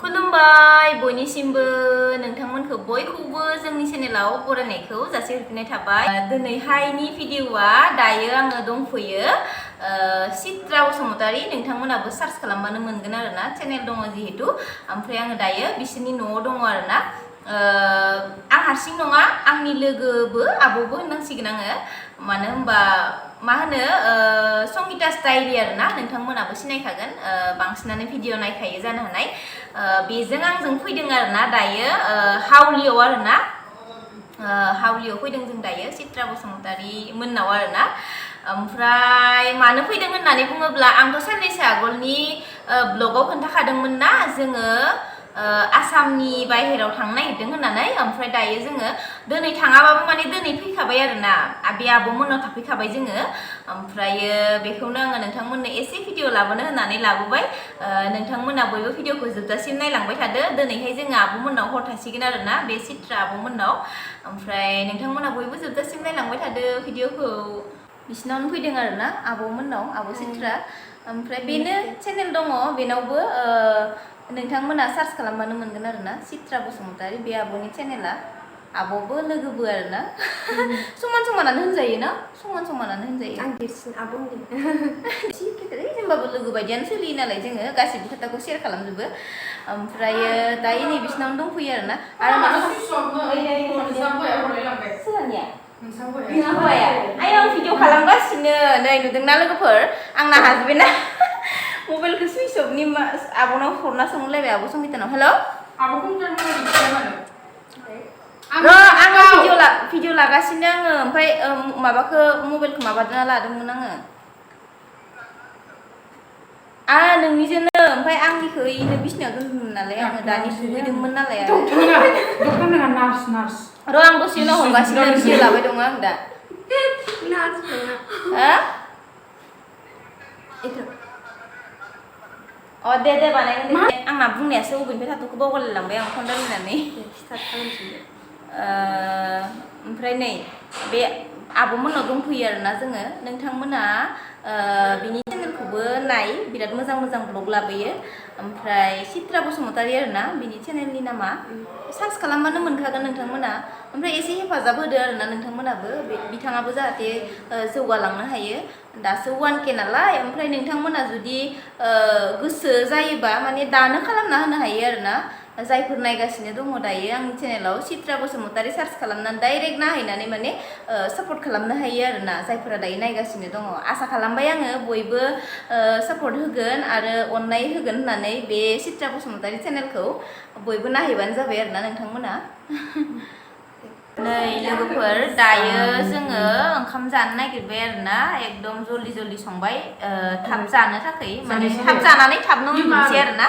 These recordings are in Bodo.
खुलुमबाय बयनिसिमबो नोंथांमोनखौ बयखौबो जोंनि चेनेलाव बरायनायखौ जासिहरफिननाय थाबाय। दिनैहायनि भिडिअआ दायो आङो दंफैयो चित्रा बसुमतारी। नोंथांमोनाबो सार्च खालामबानो मोनगोन आरोना, चेनेल दङ जिहेतु। ओमफ्राय आङो दायो बिसोरनि न'आव दङ आरोना। आं हारसिं नङा, आंनि लोगोबो आब'बो होननांसिगोन आङो। मानो होनबा मा होनो संगितास डायरी आरोना, नोंथांमोनाबो सिनायखागोन, बांसिनानो भिडिअ नायखायो जानो हानाय। बेजों आंजों फैदों आरोना दायो हावलियाव आरोना, हावलियाव फैदों जों दायो चित्रा बसुमतारी मोननाव आरोना। ओमफ्राय मानो फैदों होननानै बुङोब्ला आंथ' साननैसो आगोलनि ब्लगाव खोन्थाखादोंमोन ना जोङो आसामनि बाहेराव थांनो नागिरदों होननानै। ओमफ्राय दायो जोङो दिनै थाङाबाबो माने दिनै फैखाबाय आरोना, बे आब'मोननाव थाफैखाबाय जोङो। ओमफ्रायो बेखौनो आङो नोंथांमोननो एसे भिडिअ लाबोनो होननानै लाबोबाय। नोंथांमोना बयबो भिडिअखौ जोबजासिम नायलांबाय थादो। दिनैहाय जोङो आब'मोननाव हर थासिगोन आरोना, बे चित्रा आब'मोननाव। ओमफ्राय नोंथांमोना बयबो जोबजासिम नायलांबाय थादो भिडिअखौ। बिसिनावनो फैदों आरोना आब'मोननाव, आब' चित्रा। ओमफ्राय बेनो चेनेल दङ बेनावबो, नोंथांमोना सार्च खालामबानो मोनगोन आरोना, चित्रा बसुमतारी बे आब'नि चेनेला। आब'बो लोगोबो आरोना, समान समानानो होनजायो ना, समान समानानो होनजायो। आं देरसिन आब' होनदों होनबाबो लोगो बायदियानो सोलियो नालाय, जोङो गासिबो खोथाखौ शेयार खालामजोबो। ओमफ्रायो दायो नै बिसिनावनो दंफैयो आरोना। आरो मा सोलानिया आइ आं भिडिअ खालामगासिनो नै, नुदोंना लोगोफोर? आंना हासबेन्डआ मबाइलखौ सुइच अफनि आब'नाव हरना सोंलायबाय, आब' संगितानाव। हेल' आङो भिडिअ लागासिनो आङो। ओमफ्राय माबाखौ मबाइलखौ माबाना लादोंमोन आङो नोंनिजोंनो। ओमफ्राय आंनिखौ इनो बिसिनायाव दोनदोंमोन नालाय, आङो दानि दुगैदोंमोन नालाय। र' आं दसे उनाव हरगासिनो, भिडिअ लाबाय दङ आं दा। अ दे बानायगोन दे। आंना बुंनायासो बबेनिफ्राय थाथ'खौ बावगारलायलांबाय आं फन रायलायनानै। ओमफ्राय नै बे आब'मोननाव दंफैयो आरोना जोङो। नोंथांमोना बिनि चेनेलखौबो नाय, बिराद मोजां मोजां ब्लग लाबोयो। ओमफ्राय चित्रा बसुमतारी आरोना बिनि चेनेलनि नामा, सार्च खालामबानो मोनखागोन नोंथांमोना। ओमफ्राय एसे हेफाजाब होदो आरोना नोंथांमोनाबो, बिथाङाबो जाहाथे जौगालांनो हायो। दासो 1K नालाय। ओमफ्राय नोंथांमोना जुदि गोसो जायोबा माने दानो खालामना होनो हायो आरोना। जायफोर नायगासिनो दङ दायो आंनि चेनेलाव चित्रा बसुमतारी सार्च खालामनानै डाइरेक्ट नायहैनानै माने सापर्ट खालामनो हायो आरोना, जायफोरा दायो नायगासिनो दङ। आसा खालामबाय आङो बयबो सापर्ट होगोन आरो अननाय होगोन होननानै। बे चित्रा बसुमतारी चेनेलखौ बयबो नायहैबानो जाबाय आरोना नोंथांमोना। नै लोगोफोर, दायो जोङो ओंखाम जानो नागिरबाय आरोना। एकदम जल्दि संबाय, थाब जानो थाखाय, माने थाब जानानै थाबनो उन्दुनोसै आरोना।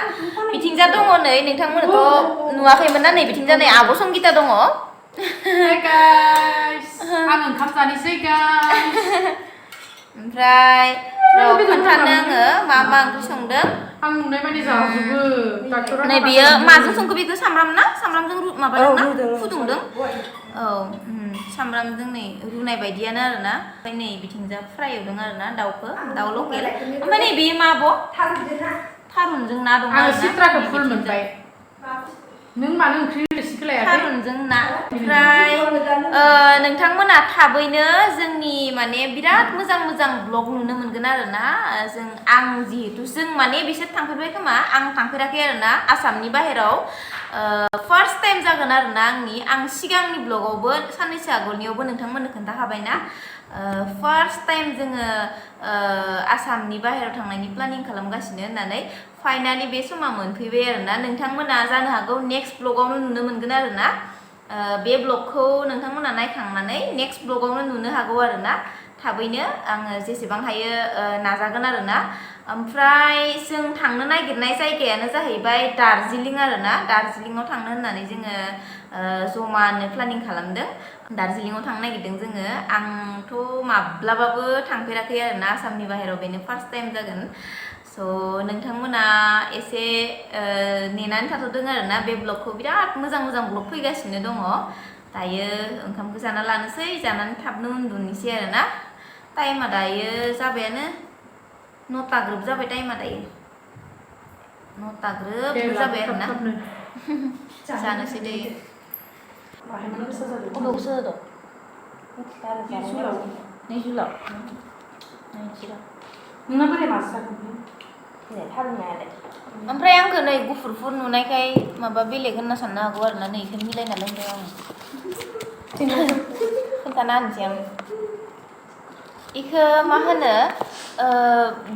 बिथिंजा दङ नै, नोंथांमोनाथ' नुवाखैमोन ना, नै बिथिंजा नै आब' संगिता दङ। आं ओंखाम जानोसै गाइस। ओमफ्राय खोन्थानो आङो मा ओंख्रि संदों। आं नुनाय माने जाजोबो। नै बेयो माजों संखो बेखौ? सामब्राम ना, सामब्रामजों माबादों ना, फुदुंदों। औ सामब्रामजों नै रुनाय बायदियानो आरोना। ओमफ्राय नै बिथिंजा फ्राय एवदों आरोना दाउखौ, दाउ लकेल। ओमफ्राय नै बेयो मा आब'? थारुनजों ना दं आरोना। चित्राखौ फुल मोनबाय। नों मानो ओंख्रि रोसिखौ लायाखै? थारुनजों ना। ओमफ्राय नोंथांमोना थाबैनो जोंनि माने बिराद मोजां ब्लग नुनो मोनगोन आरोना। आं जिहेतु जों माने बिसोर थांफेरबाय खोमा, आं थांफेराखै आरोना आसामनि बाहेराव। फार्स्ट टाइम जागोन आरोना आं सिगांनि ब्लगावबो साननैसो आगोलनियावबो नोंथांमोननो खोन्थाखाबायना। फार्स्ट टाइम जोङो आसामनि बाहेराव थांनायनि प्लानिं खालामगासिनो होननानै। फाइनालि बे समा मोनफैबाय आरोना। नोंथांमोना जानो हागौ नेक्स्ट ब्लगावनो नुनो मोनगोन आरोना। बे ब्लगखौ नोंथांमोना नायखांनानै नेक्स्ट ब्लगावनो नुनो हागौ आरोना। थाबैनो आङो जेसेबां हायो नाजागोन आरोना। ओमफ्राय जों थांनो नागिरनाय जायगायानो जाहैबाय दार्जिलिं आरोना। दार्जिलिंआव थांनो होननानै जोङो जमानो प्लानिं खालामदों। दार्जिलिंआव थांनो नागिरदों जोङो। आंथ' माब्लाबाबो थांफेराखै आरोना आसामनि बाहेराव, बेनो फार्स्ट टाइम जागोन। स' नोंथांमोना एसे नेनानै थाथ'दों आरोना। बे ब्लगखौ बिराद मोजां ब्लग फैगासिनो दङ। दायो ओंखामखौ जाना लानोसै, जानानै थाबनो उन्दुनोसै आरोना। टाइमा दायो जाबायानो 9ता ग्रोब जाबाय टाइमा दायो। न'ता ग्रोब जाबाय आरोना जानोसै दै अबावसो दं नै जुलाव नोंना बोरै मासो जागोन नै थारुनायालाय ओमफ्राय आंखौ नै गुफुरफोर नुनायखाय माबा बेलेग होनना साननो हागौ आरोना नै इखौनो मिलायना लोंबाय आं खोन्थाना होनोसै आं इखो मा होनो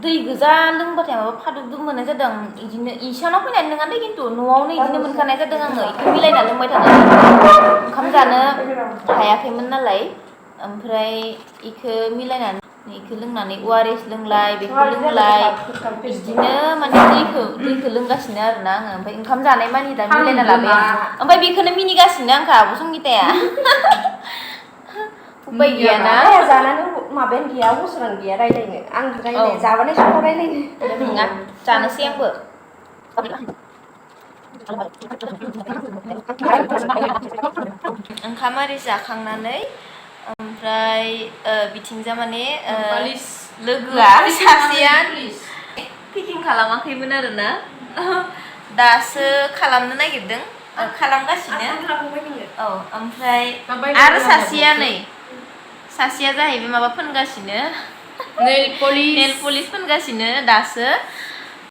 दै गोजा लोंबाथाय माबा फादुबदुब मोननाय जादों इदिनो इसानाव फैनानै नङालै खिन्थु न'आवनो इदिनो मोनखानाय जादों आङो इखौ मिलायना लोंबाय थानानै ओंखाम जानो हायाखैमोन नालाय ओमफ्राय इखो मिलायनानै इखो लोंनानै ORS लोंलाय बेखौ लोंलाय बिदिनो माने दैखौ लोंगासिनो आरोना आङो ओमफ्राय ओंखाम जानाय मानि दा मिलायना लाबाय आं ओमफ्राय बेखौनो मिनिगासिनो आंखा आब' संगिताया उपाय गैयाना जानानै माबायानो गैया अबसरानो गैया रायलायनो आं रायलाय जाबानाय समाव रायलायनो नङा जानोसै आंबो ओंखाम आरि जाखांनानै ओमफ्राय बिथिंजा माने लोगोआ सासेया पेकिं खालामाखैमोन आरोना दासो खालामनो नागिरदों खालामगासिनो औ ओमफ्राय आरो सासेया जाहैबाय माबा फोनगासिनो नेल पलिश फोनगासिनो दासो